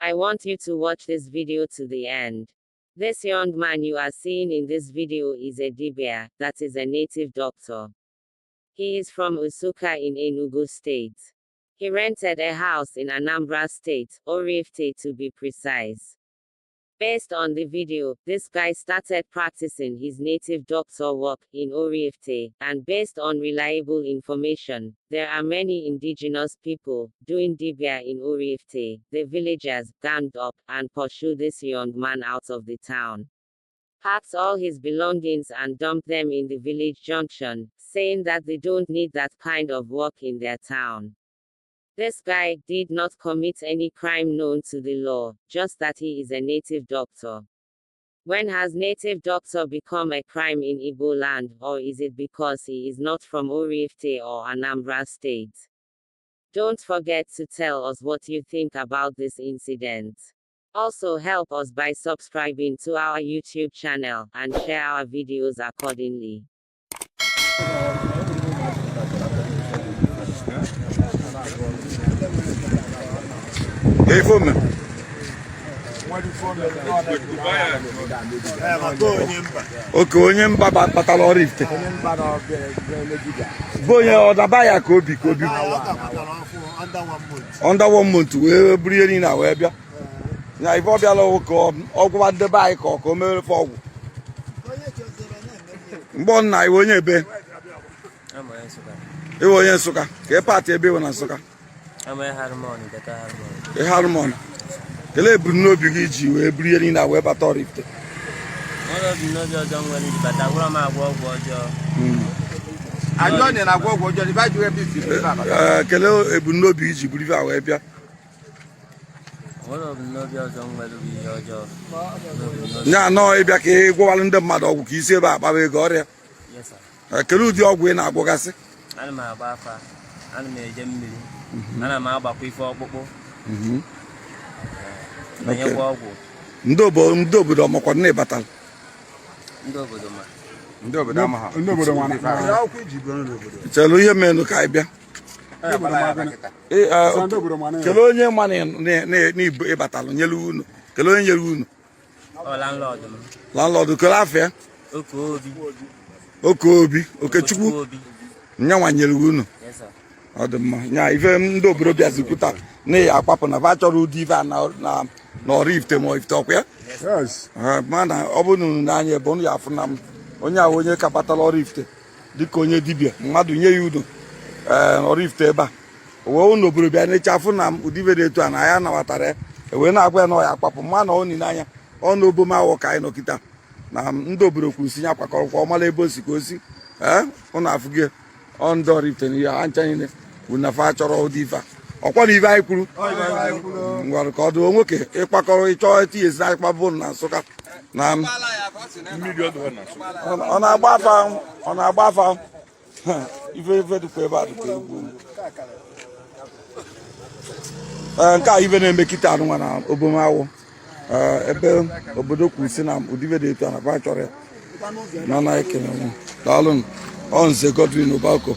I want you to watch this video to the end. This young man you are seeing in this video is a Dibia, that is a native doctor. He is from Usuka in Enugu State. He rented a house in Anambra State, Oraifite to be precise. Based on the video, this guy started practicing his native doctor work in Oraifite, and based on reliable information, there are many indigenous people doing Dibia in Oraifite. The villagers ganged up and pursued this young man out of the town, packed all his belongings and dumped them in the village junction, saying that they don't need that kind of work in their town. This guy did not commit any crime known to the law, just that he is a native doctor. When has native doctor become a crime in Igbo land, or is it because he is not from Oraifite or Anambra State? Don't forget to tell us what you think about this incident. Also help us by subscribing to our YouTube channel and share our videos accordingly. Ife ome. Okay, onye mba batara Oraifite bụ onye ọdaba ya ka obi ka obi under one month wee buru ihe niile a wee bịa ya ife ọ bịala ka ọ gwụwa ndị be anyị ka ọ ka o mere fe ọgwụ mgbe ọ nna iwe onye ebe iwe onye Nsụka ka ị part ebe iwe na Nsụka ị Harmony kelee ebumnobi gị iji wee buru ihe niile a wee bata Oraifite? Kelee ebumnobi iji buru ife a wee bịa? Ya anọ ịbịa ka ị gwọwalụ ndị mmadụ ọgwụ ka i si ebe a kpaba ego ọrịa. Kelee ụdị ọgwụ ị na-agwọgasị? Ana m agba afa, ana m eje mmiri, ana m agbakwa ife ọkpụkpụ, enyekwa ọgwụ. Ndị obodo ọmakwa na ị batara? Ndị obodo ma. Ndị obodo amaha. Ndị obodo ma. Chelụ ihe menụ ka anyị bịa. Kelee onye ma na ị batalụ nyelu unu? Kelee onye nyere unu? Landlord. Kelee afa ya? Oke Obi Okechukwu nyanwa nyere unu. Ọ dị mma. Nya ife ndị obodo bịazikwuta na ya akwapụ na fa chọrọ ụdị ife a na Oraifite ma Ifite ọkwa ya mana ọ bụrụ na unu n'anya ebe unu ya afụ na m onye ahụ onye ka batara Oraifite dịka onye dibịa mmadụ nye ya udo ee Oraifite ebe a wee unu obodo bịa necha afụ na ụdị ife dị etu a na ya nabatara ya wee na-agwa ya na ọ ya akwapụ ma na ọ n'anya ọ na Obomawọ ka anyị nọ kịta na ndị obodo kwuru si ya kwakọrọkwa ọ mara ebe o si ka o si ee ụnụ afụghị ọ ndị Oraifite na ihe ha ncha niile bụ na fa chọrọ ụdị ife a ọkwa na ife anyị kwuru ngwara ka ọ dị nwoke ịkpakọrọ ịchọ etinye ezi akpa bụ na Nsụka na ọ na-agba afa ọ na-agba afa ife ife dịkwa ebe a dịkwa egwu. Nke a ife na-eme kịta anụnwa na Obomawọ ebe obodo kwuru si na ụdị ife dị etu a na fa chọrọ ya na na ekene nwa. Daalụ. Ọ Nze Godwin Ụbako.